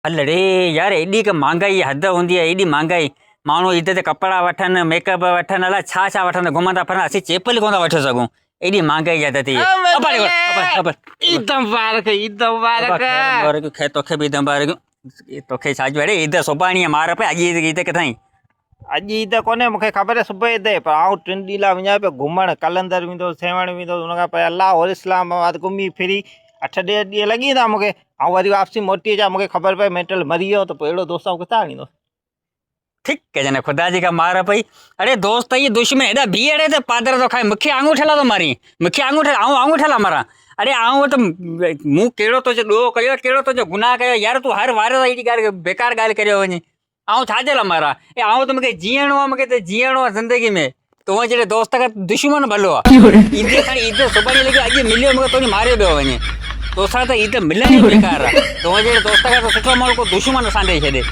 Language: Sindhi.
هل ڙي يار ايڏي ڪه مھانگائي حد هوندي آهي ايڏي مھانگائي ماڻهو عيد تي ڪپڙا وٺن ميڪ اپ وٺن الائي ڇا ڇا وٺن گهمندا ڦرندا اسين چيپل ڪونه ٿا وٺي سگهون ايڏي مھانگائي جي حد ٿي ابا ڙي ابا ابا عيد مبارڪ عيد مبارڪ مبارڪ خير توکي به عيد مبارڪ توکي ڇا جو اڙي عيد سڀاڻي آهي مار پئي اڄ عيد عيد ڪٿان آئي اڄ عيد ڪونهي مونکي خبر آهي صبح عيد آهي پر آئون ٽن ڏينهن لاء وڃان پيو گهمڻ قلندر ويندو سيوهڻ ويندو ان کان پوء لاهور اسلام آباد گهمي ڦري اٺ ڏهه ڏينهن لڳي ويندا مونکي آئون وري واپسي موٽي اچان مونکي خبر پئي مينٽل مري ويو ته پوء اهڙو دوست آئون ڪٿان آڻيندس. ٺيڪ ڪجن خدا جي ڪا مار پئي اڙي دوست اي دشمن هيڏا بي اڙي ته پادر ٿو کائي مونکي آڱوٺي لا ٿو مارين مونکي آڱوٺي آئون آڱوٺي لا ماران اڙي آئون ته مون ڪهڙو تنهنجو ڏوهه ڪيو ڪهڙو تنهنجو گناهه ڪيو يار تون هر واري سان اهڙي ڳالهه بيڪار ڳالهه ڪريو وڃين آئون ڇا جي لاء مران؟ اي آئون ته مونکي جيئڻو آ مونکي ته جيئڻو آ زندگي ۾ تو جهڙي دوست کان دشمن ڀلو آ عيد کڻي عيد سڀاڻي لڳي اڄ مليو مونکي تونجي ماريو پيو وڃي توسان ته عيد ملڻ ئي بيڪار آ تو جهڙي دوست کان ته سٺو ماڻهو ڪو دشمن سانڍي ڇڏي.